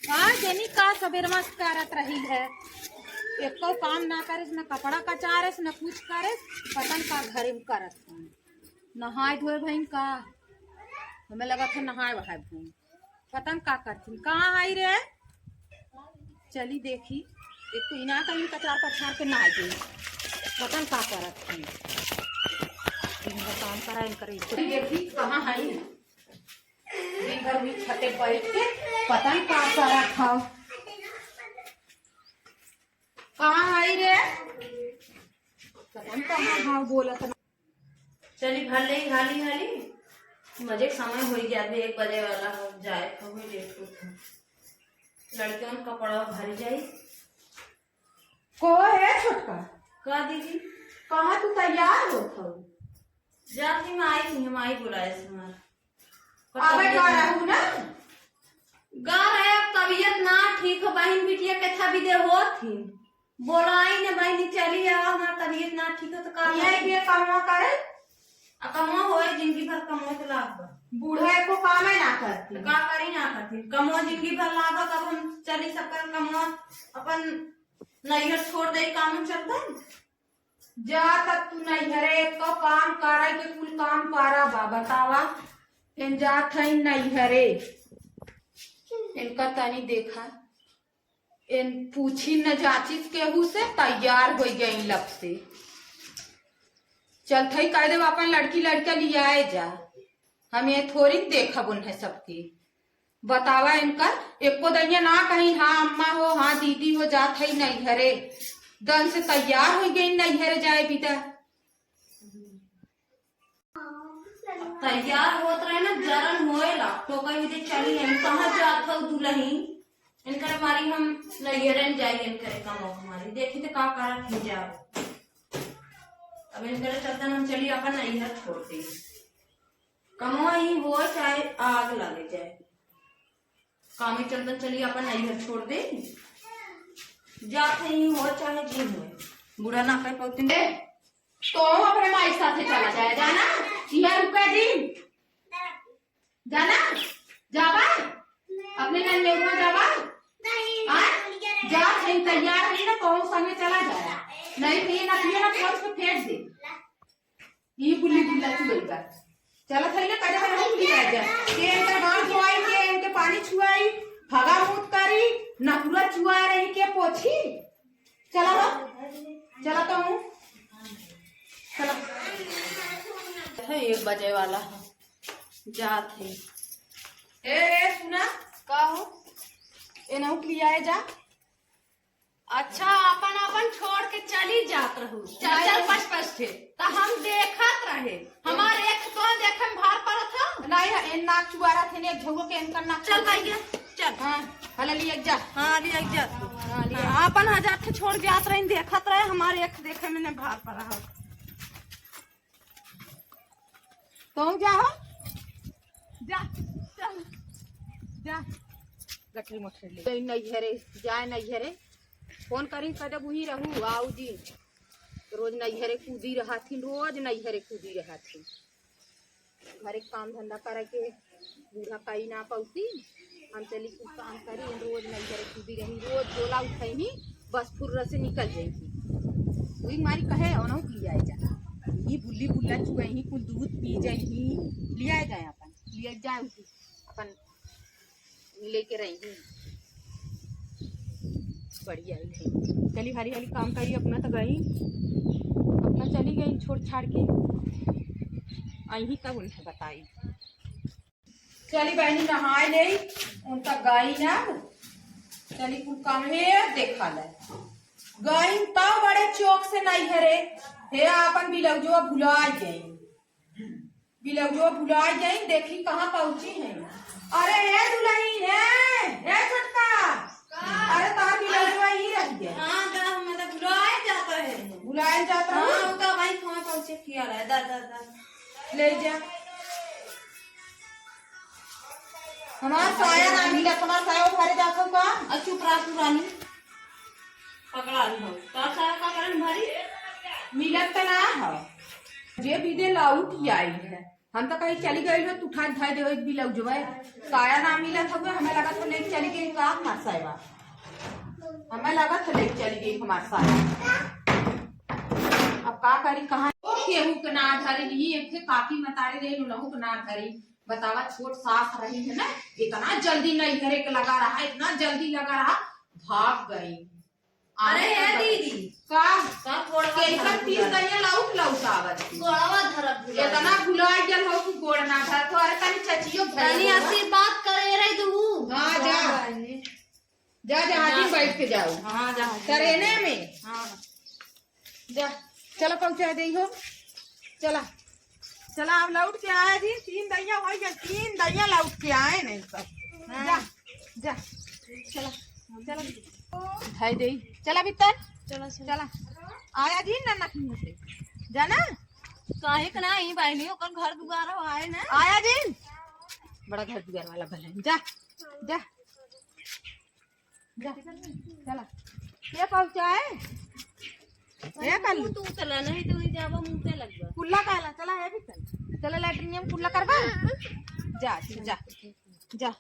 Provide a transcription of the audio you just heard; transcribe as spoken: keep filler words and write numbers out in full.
का जनी का सबेरवा से करत रही है, एको काम ना करेस, न कपड़ा कचारेस, न कुछ करेस, पता न का घरे में करत है। नहाए धोए भइन का, हमें लगत है नहाए वहाए भइन, पता न का करथिन। कहाँ आई रे? चली देखी, एक तो इना कहीं कचार पछार के नहाए गई, पता न का करत है। दिन भर काम करा इनकर, चली देखी कहाँ आई। दिन भर भी छते बैठ के पता न का करत हौ। कहाँ हई रे? पता न कहाँ हौ बोलत न। चली भर ले हाली हाली। मजे के समय होई गया, अभी एक बजे वाला हो जाए, तो होई लेट होत है। लड़कियों के कपड़ा भर जाई। को है छोटका? का दीदी? कहाँ तू तैयार होत हौ? जाती माई, माई बुलाए से हमार। आवे का रहू ना? गा रहे, अब तबीयत ना ठीक हो, बहिन बिटिया के था विदे होत ही। बोलाई ने बहिनी, चली आवा, हमार तबीयत ना ठीक हो तो का ये करी? ये कमवा करे? आ कमवा होए, जिंदगी भर कमवा के लाग बा। बूढ़ा एको कामे ना करती। तो का करी ना करती? कमवा जिंदगी भर लाग बा, तब हम चली सब कर कमवा अपन नैहर छोड़ दे, काम में चलता है। जा तब तू नैहरे, एक तो काम करे के कुल काम पारा बा, बतावा। एन जात हई नैहरे। इनका तनी देखा, एन पूछी न जाचिस केहू से, तैयार हो गई लब से। चलत हई कह देब अपन लड़की लड़का लियाए जा। हम ये थोड़ी देखब उन्हें सबके। बतावा इनकर, एको दइया ना कहीं, "हाँ अम्मा हो, हाँ दीदी हो, जात हई नैहरे।" दन से तैयार हो गई नैहरे जाए बिदा। तैयार होत रहे ना, जरन होए ला, तो कही दे, "चली हम कहाँ जात हऊ दुलही?" इनकर मारी हम नैहरे न जाई, इनकर कमवा मारी। देखी तो का करत ही जाओ। अब इनकर चलतन हम चली अपन नैहर छोड़ दे। कमवा ही हो चाहे आग लगे जाए, कामे चलतन चली अपन नैहर छोड़ दे। जात ही हो चाहे जी हो, बूढ़ा ना कह पौती। ए, तो अपने माई के साथे चला जाए, जाना? इहाँ रुका जी। जाना? जाबा? अपने नैहर में जाबा? आ? जात ही, तैयार ही ना, तो संगे चला जाए। नहीं तो ये नकली ना, फोन से फेंक दे। ई बुल्ली बुल्ला चुगल बा। चलत हई ना, करे करे हम की रह जा। के इनकर गाँव धोआई, के इनके पानी छुआई, भगा मूत करी, नकुरा चुआ रही के पोछी। चला हो, चला तो हूँ। चला। है एक बजे वाला है, जात है। ए, ए, सुना। का हो? एनहु के लियाए जा। अच्छा, अपन अपन छोड़ के चली जात रहू। चल, नहीं। चल, पस पस थे। त हम देखत रहे। हमार एक तो देखे में भार पड़त हो। नहीं, इन नाक चुआरा थे, एक झउआ के इनकर नाक चल चुआरा। भैया, चल। हाँ, हला लिया जा। हाँ, लिया जा। हाँ, लिया। हाँ, अपन हजार थे छोड़ जात रहे, देखत रहे, हमार एक देखे में ने भार पड़ा हो। तू जा हो, जा, चल, जा। गठरी मोटरी ले। जाए नैहरे, जाए नैहरे। फोन करी, कह देब, "उहीं रहू, आऊ जी।" रोज नैहरे कूदी रहथिन, रोज नैहरे कूदी रहथिन। घरे काम धंधा करे के बूढ़ा कई ना पौती। हम चली कुछ काम करी, रोज नैहरे कूदी रही, रोज झोला उठैनी, बस फुर्र से निकल जाई। वही मारी कहे, "ओनहु पी आए जा।" ई बुल्ली बुल्ला चुआई, कुल दूध पी जाई, लियाए जाए अपन, लियाए जाए उनकी, अपन लेके रही। बढ़िया ही है। चली हाली हाली काम करी, अपना तो गई, अपना चली गई छोड़ छाड़ के। आई ही तब उन्हें बताई। चली बहनी नहाए ले, उनका गाई ना, चली कुल काम हे देखा ले। गाई तब बड़े चौक से नैहरे, हे आपन बिलौजवा भुला गई, बिलौजवा भुला गई, देखी कहाँ पहुँची है। अरे हे दुलहिन, हे, हे छोटका, अरे तार बिलौजवा ही रह गया। हाँ, दा, हमें तो भुलाए जाता है। भुलाए जाता है? हाँ, उनका भाई कहाँ पहुँचे किया रहा है, दा, दा, दा। ले जा। हमार साया ना मिलत, हमार साया उधारे जात हो का? आ चुप रह तू रानी। पकड़ा ली हो। का साया का करन भारी? मिलत त ना हो। जे बिदे लाउट ही आई है। हम तो कहीं चली गई हो, तू उठा धर दे ब्लाउजवा। साया ना मिलत हउए, हमें लगत हो लेके चली गई का हमार साया। हमें लगत हो लेके चली गई हमार साया। अब का करी, कहाँ केहू के ना धरी, यही एक ठे काकी मतारी रही, उनहू के ना धरी। बतावा, छोट सास रही है ना, इतना जल्दी नैहरे के लगा रहा, इतना जल्दी लगा रहा, भाग गई। अरे ए दीदी, का? का गोड़वा कैसन धरत तीन भुलाए? दहिया लौट लौट आवत थी। गोड़वा धरत भुलाए। इतना भुलाए गल हो कि गोड़ ना धरत हो। अरे तनी चचियो धर तनी लो। आशीर्वाद करे रही तू। हाँ, जा। जा, जा, जा। आजी बैठ के जाओ। हाँ, जा। ट्रेने में। हाँ। जा, चला पहुँचा दे हो। चला, चला, अब लौट के आए जी। तीन दहिया हो गया, तीन दहिया लौट के आए नहीं सब। हाँ। जा, जा, चला, चला। भाई दे, चला भीतर। चला, चला। चला। आया जी ना नखनी से। जाना? काहे के ना, ई बहिनी ओकर घर दुआर हो, आए ना। आया जी। बड़ा घर दुआर वाला भले। जा, जा। जा, चला। ये पहुँचाए? ये कर लू। तू चला, नहीं तो वही जाबा मुँह पे लगबा। कुल्ला काला, चला, ये भी चल। चला, लैट्रिन में कुल्ला करबा। जा, जा, जा।